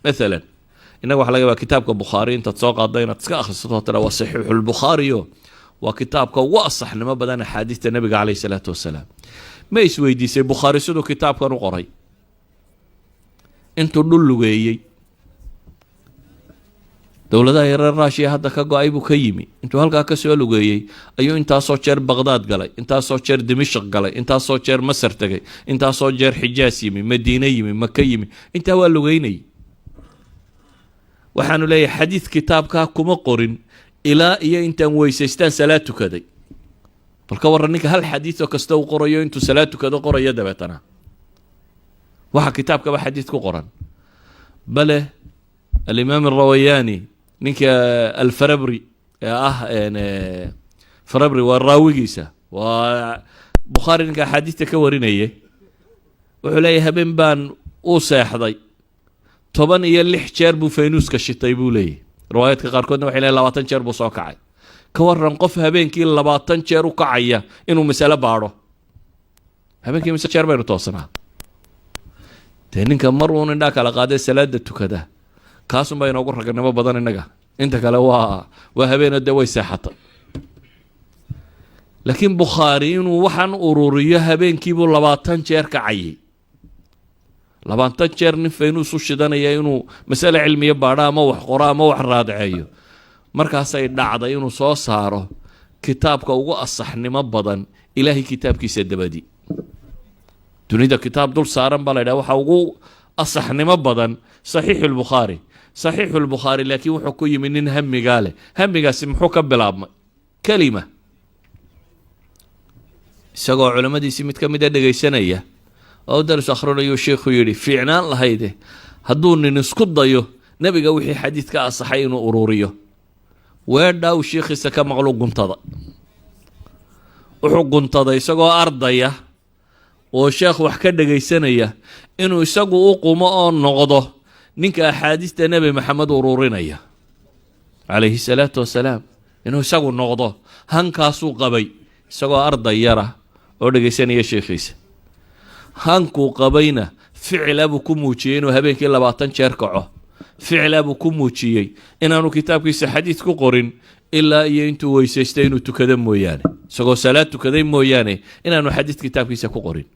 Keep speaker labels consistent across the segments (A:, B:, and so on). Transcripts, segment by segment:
A: Maalan, innaga waxa laga yabaa kitaabka Bukhaari intaad soo qaadda inaad iska akhrisato, tira waa Saxiixulbukhaariyo, waa kitaabka ugu asaxnimo badan axaadiista Nebiga caleyhi salaatu wasalaam. Ma isweydiisay Bukhaari siduu kitaabkan u qoray, intuu dhul lugeeyey? Dowladaha yareer Raashiya hadda ka go-ay buu ka yimi. Intuu halkaa kasoo lugeeyey ayuu intaasoo jeer Baqdaad galay, intaasoo jeer Dimishq galay, intaasoo jeer Masar tegay, intaasoo jeer Xijaas yimi, Madiine yimi, Maka yimi. Intaa waa lugeynayay. Waxaanu leeyahay, xadiid kitaabkaa kuma qorin ilaa iyo intaan weysaystaan salaad tukaday. Bal ka warran ninka hal xadiid oo kasta uu qorayo intuu salaad tukado qorayo, dabeetana waxa kitaabkaba xadiid ku qoran? Bale Alimaam Arawayani, ninka Alfarabri ee ah, Farabri waa raawigiisa, waa Bukhaari ninka axaadiista ka warinayay, wuxuu leeyahay, habeen baan u seexday, 16 jeer buu faynuuska shitay, buu leeyahy. Riwaayaadka qaarkoodna waxay leeyahy 20 jeer buu soo kacay. Ka waran qof habeenkii 20 jeer u kacaya inuu masalo baadho? Habeenkii mise jeer baynu toosanaa? Dee ninka mar uun indhaa kala qaadee salaada tukada, kaasunbaa inoogu raganimo badan innaga. Inta kale waa habeeno, dee way seexatay. Laakiin Bukhaari inuu waxaan ururiyo habeenkiibuu 20 jeer kacayay. 20 jeer nin faynuus u shidanaya inuu masale cilmiya baadho ama wax qoro ama wax raadceeyo, markaasay dhacday inuu soo saaro kitaabka ugu asaxnimo badan Ilaahay kitaabkiisa dabadi. Dunida kitaab dul saaran baa la yidhaha waxa ugu asaxnimo badan Saxiixu Lbukhaari. Saxiixu Lbukhaari laakiin wuxuu ku yimi nin hamigaa leh. Hamigaasi muxuu ka bilaabmay? Kelima isagoo culimmadiisii mid ka mida dhegaysanaya oo daris akhrinayuu sheikhu yidhi, fiicnaan lahayde hadduu nin isku dayo Nebiga wixii xadiid ka asaxay inuu ururiyo. Weedhaa uu sheikhiisa ka maqlu guntada. Wuxuu guntaday isagoo ardaya oo sheekh wax ka dhegaysanaya inuu isagu u qumo oo noqdo ninka axaadiista Nebi Maxamed ururinaya calayhi salaatu wasalaam. Inuu isagu noqdo hankaasuu qabay isagoo arday yara oo dhegaysanaya sheekhiisa. Hankuu qabayna ficila buu ku muujiyey, inuu habeenkii 20 jeer kaco. Ficila buu ku muujiyey inaanu kitaabkiisa xadiid ku qorin ilaa iyo intuu weysaystay inuu tukado mooyaane, isagoo salaad tukaday mooyaane, inaanu xadiid kitaabkiisa ku qorin.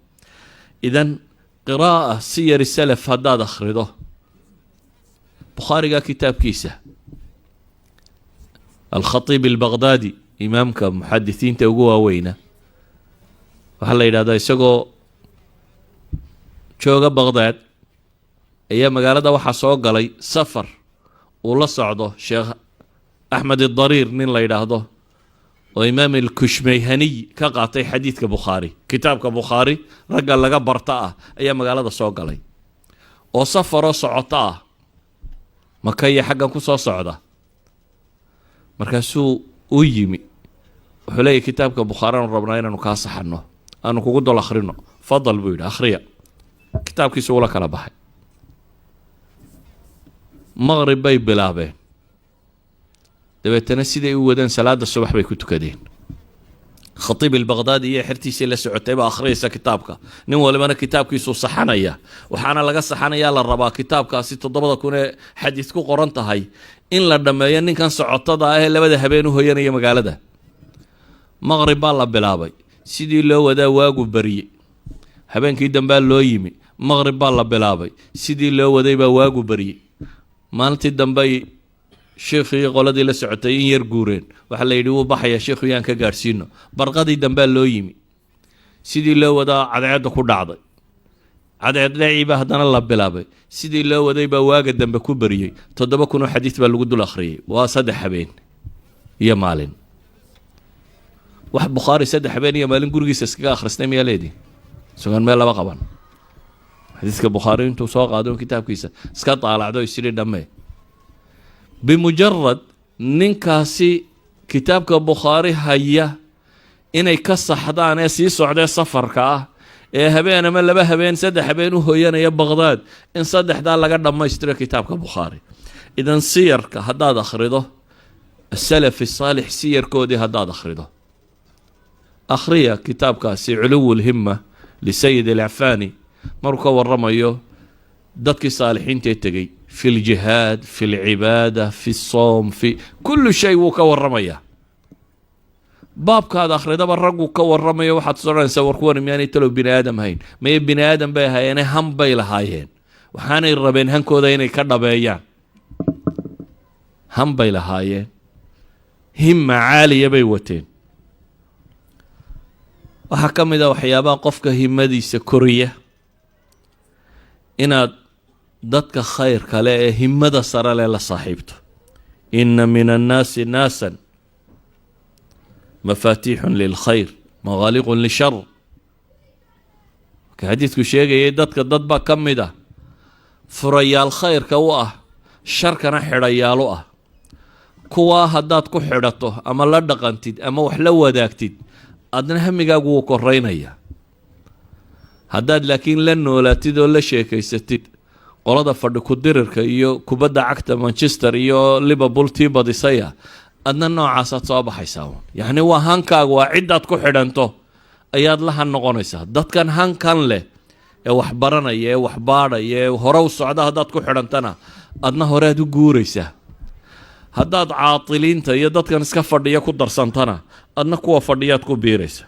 A: Idan, qiraa'a siyar salaf haddaad akhrido, Bukhaariga kitaabkiisa, Alkhatiib Albaqdaadi, imaamka muxadisiinta ugu waaweyna, waxaa la yidhahdaa isagoo jooga Baqdaad ayaa magaalada waxaa soo galay safar uu la socdo Sheekh Axmed Idariir, nin la yidhaahdo oo Imaam Alkushmayhaniy ka qaatay xadiidka Bukhaari, kitaabka Bukhaari ragga laga barta ah, ayaa magaalada soo galay oo safaroo socoto ah, Maka iyo xaggan ku soo socda. Markaasuu u yimi, wuxuu leeyahy, kitaabka Bukhaari aanu rabnaa inaanu kaa saxanno, aanu kugu dul akhrino. Fadal, buu yidhi, akhriya. Kitaabkiisu ula kala baxay. Maqrib bay bilaabeen, dabeetana siday u wadeen salaada subax bay ku tukadeen. Khatiib Albaqdaadi iyo xertiisii la socotay baa akhriyaysa kitaabka, nin walibana kitaabkiisuu saxanaya. Waxaana laga saxanayaa, la rabaa kitaabkaasi 7000 ee xadiis ku qoran tahay in la dhammeeyo ninkan socotada ah ee labada habeen u hoyanaya magaalada. Maqrib baa la bilaabay, sidii loo wadaa waagu barye. Habeenkii dambaa loo yimi, maqrib baa la bilaabay, sidii loo waday baa waagu baryey. Maalintii dambey sheekhii qoladii la socotay in yar guureen. Waxaa la yidhi, wuu baxaya sheikhu, yaan ka gaadhsiino. Barqadii dambea loo yimi, sidii loo wadaa cadceedda ku dhacday. Cadceed dhacii baa haddana la bilaabay, sidii loo waday baa waaga dambe ku bariyey. 7000 oo xadiis baa lagu dul akhriyey. Waa 3 habeen iyo maalin. Wax Bukhaari 3 habeen iyo maalin gurigiisa iskaga akhristay miyaa leedihi, isagoon meel laba qaban? Xadiiska Bukhaari intuu soo qaado kitaabkiisa iska daalacdo isidhi dhammee. Bimujarad ninkaasi kitaabka Bukhaari haya inay ka saxdaan ee sii socdee safarka ah ee habeen ama 2 habeen, 3 habeen u hoyanaya Baqdaad, in saddexdaa laga dhammaystiro kitaabka Bukhaari. Idan, siyarka haddaad akhrido, asalaf saalix siyarkoodii haddaad akhrido, akhriya kitaabkaasi Culuw Lhimma lisayid Alacfani, markuu ka waramayo dadkii saalixiintae tegey في الجهاد، في العبادة، في الصوم، في كل شيء wuu ka warramayaa. Baabkaad akhridaba ragguu ka warramayo waxaad soranaysaa, war kuwan miyaanay talow bini aadam hayn? Maye, bini aadam bay ahayeene, han bay lahaayeen, waxaanay rabeen hankooda inay ka dhabeeyaan. Han bay lahaayeen, himma caaliya bay wateen. Waxaa ka mid a waxyaabaha qofka himadiisa koriya inaad dadka khayrka leh ee himada sare leh la saaxiibto. إن من الناس ناسا مفاتيح للخير مغاليق للشر. Marka xadiidku sheegayay, dadka dad baa ka mid ah furayaal khayrka u ah, sharkana xidhayaal u ah. Kuwaa haddaad ku xidhato ama la dhaqantid ama wax la wadaagtid, adna hamigaagu wuu koraynaya. Haddaad laakiin la noolaatid oo la sheekaysatid qolada fadhi ku-dirirka iyo kubadda cagta, Manchester iyo Liverpool tii badisaya, adna noocaasaad soo baxaysaa un. Yacni waa hankaagu waa ciddaad ku xidhanto ayaad la han noqonaysaa. Dadkan hankan leh ee wax baranaya, ee wax baadhaya, ee hore u socda haddaad ku xidhantana, adna horead u guuraysaa. Haddaad caatiliinta iyo dadkan iska fadhiya ku darsantana, adna kuwa fadhiyaad ku biiraysa.